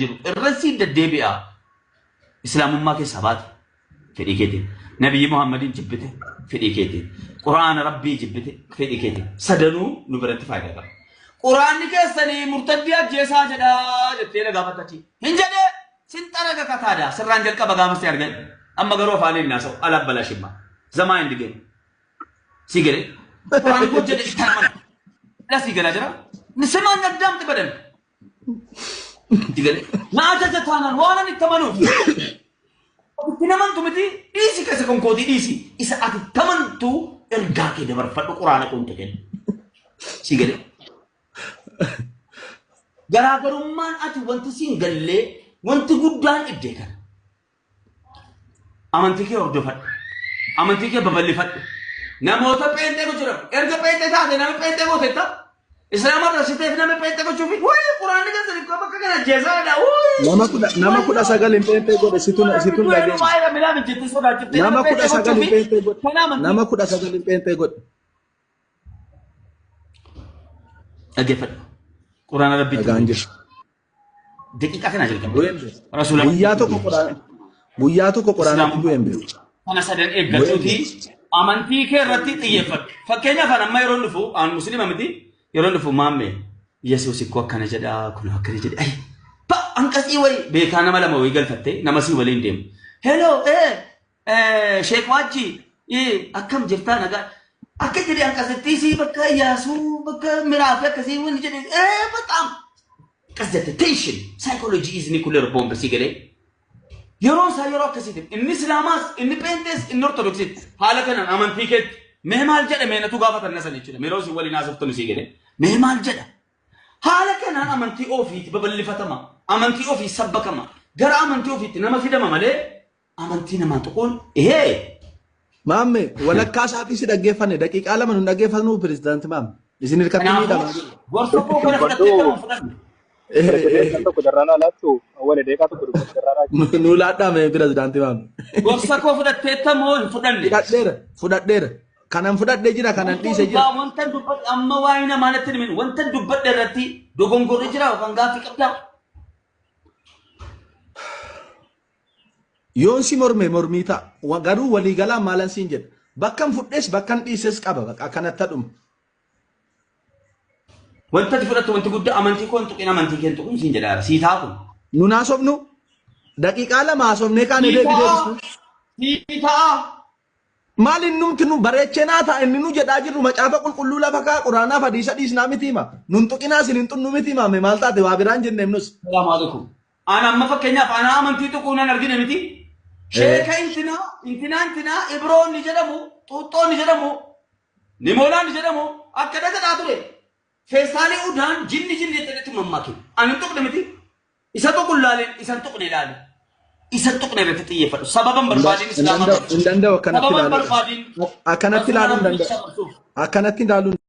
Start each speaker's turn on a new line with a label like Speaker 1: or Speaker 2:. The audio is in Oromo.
Speaker 1: Jiru. Irra sii deddeebi'a. Islaamummaa keessaa baate fedhii keetiin. Nabiyyi Muhammadiin jibbite fedhii keetiin. Quraana Rabbii jibbite fedhii keetiin. Sadanuu nu biratti faayidaa qaba. Quraanni keessanii murtaddii ajjeesaa jedha jettee na gaafattachi. Hin jedhee sin xaraga kataadha. Sirraan jalqaba gaafa si argan. Amma garuu afaaniin naasa'u ala balaa shimma. Zamaa hin digeen. Si galee. Quraanni koo jedhe itti amana. Dha si galaa jira. Simaan addaamti badan. Si galee. Na ajaja taanaan waan ani itti amanuuf. Itti namantu miti dhiisi keessa konkootii dhiisi. Isa ati itti amantu ergaa kee dabarfadhu quraana kun tuqin. Si galee. Garaagarummaan ati wanti siin gallee wanti guddaan iddee kana. Amantii kee hordofadhu. Amantii kee babal'ifadhu. Namoota pheenxee gochuudhaaf erga pheenxee taate nama pheenxee gootetta. Islaama rassiteef nama pheenxee gochuufi wayi quraanni keessan ikko bakka kana jeesaadha.
Speaker 2: Nama 19 hin pheenxee godhe situ hin dhageenye. Nama 19 hin pheenxee godhe. Nama 19 hin pheenxee godhe.
Speaker 1: Dhaggeeffadhu. Quraana Rabbiitti.
Speaker 2: Dhagaan jiru.
Speaker 1: Daqiiqaa kana jalqabde.
Speaker 2: Bu'een beeku.
Speaker 1: Rasuula
Speaker 2: Guyyaa tokko quraana guyyaa tokko quraanatti bu'een beeku.
Speaker 1: Kana sadan eeggachuuti amantii kee irratti xiyyeeffadhu. Fakkeenyaaf an amma yeroon dhufu an musliima miti yeroon dhufu maamme Yesuus ikkoo akkana jedha kun akkana jedhe ay ba hanqasii wayi beekaa nama lama wayii galfatte nama sii waliin deemu. Hello ee sheek waajji akkam jirtaa nagaa akka jedhe hanqasittii sii bakka Iyaasuu bakka miraafi akkasii wanni jedhe ee baqaam akkas jette tension psychology is nuclear bomb sii galee. Yeroon isaa yeroo akkasiiti. Inni Islaamaas, inni Pheenxees, inni Ortodoksiis haala kanaan amantii keetti mee maal jedha mee natu gaafatan na sana jechuudha. Yeroo isin waliin haasoftan sii galee mee maal jedha. Haala kanaan amantii ofiiti babal'ifatama. Amantii ofii sabbakama. Gara amantii ofiitti nama fidama malee amantii namaa tuquun ehee.
Speaker 2: Maamme walakkaa isaatii si dhaggeeffanne daqiiqaa 2 nu dhaggeeffannu pirezidaanti Maamme. Isin hirkatti
Speaker 1: Kanaafuu
Speaker 2: miidhamaa jiru.
Speaker 1: gorsa koo kana fudhattee
Speaker 3: Dubbadhu
Speaker 1: kama fudhanne.
Speaker 3: pirezidaantiin tokko darraanaa laattu awwal deeqaa tokko dubbadhu darraanaa.
Speaker 2: Nu laadhaa pirezidaanti Maamme.
Speaker 1: Gorsa koo fudhatteetta moo hin fudhanne?
Speaker 2: Fudhadheera fudhadheera. Kanan fudhadhee jira kanan dhiise jira.
Speaker 1: Wanta dubbadhe amma waa'ee namaa natti himin wanta dubbadhe irratti dogongorri jira yookaan gaaffii qabdaa?
Speaker 2: Yoon si morme mormii ta'a. Garuu waliigalaan maalan siin jedha. Bakkan fudhes bakkan dhiises qaba. Bakka akkanatti dhuma.
Speaker 1: Wanta ati fudhattu wanti guddaa amantii koo hin tuqin amantii kee hin tuqin siin jedha. Sii ta'a kun.
Speaker 2: Nun haasofnu daqiiqaa 2 haasofnee kaane
Speaker 1: Sii
Speaker 2: deebi
Speaker 1: ta'a.
Speaker 2: deebisnu.
Speaker 1: Sii ta'a.
Speaker 2: Maal innumti nu bareechee naa ta'a inni nu jedhaa jirru macaafa qulqulluu lafa kaa quraanaaf hadiisa dhiisnaa miti hima. Nun tuqinaa isin hin xunnu miti hima maal taate waa biraan jenneem nus.
Speaker 1: Salaamu alaikum. Ana amma fakkeenyaaf ana amantii tuquu nan argine miti. Sheeka intinaa intinaa intinaa ibroon ni jedhamu xuuxxoon ni jedhamu nimoonaan ni jedhamu akka dhagadaa ture. Feestaalii udaan jinni jinni jettanitti mammaake. Ani hin tuqne miti. Isa tuqu hin laalin, isa hin tuqne ilaali. Isa hin tuqne irratti xiyyeeffadhu. Sababa hin barbaadin
Speaker 2: Hin
Speaker 1: Islaama
Speaker 2: danda'u hin danda'u akkanatti
Speaker 1: Sababa hin
Speaker 2: ilaaluu.
Speaker 1: barbaadin
Speaker 2: Akkanatti
Speaker 1: Rasuula
Speaker 2: ilaaluu hin
Speaker 1: Rabbii
Speaker 2: danda'u.
Speaker 1: dabarsuuf.
Speaker 2: Akkanatti ilaaluu hin.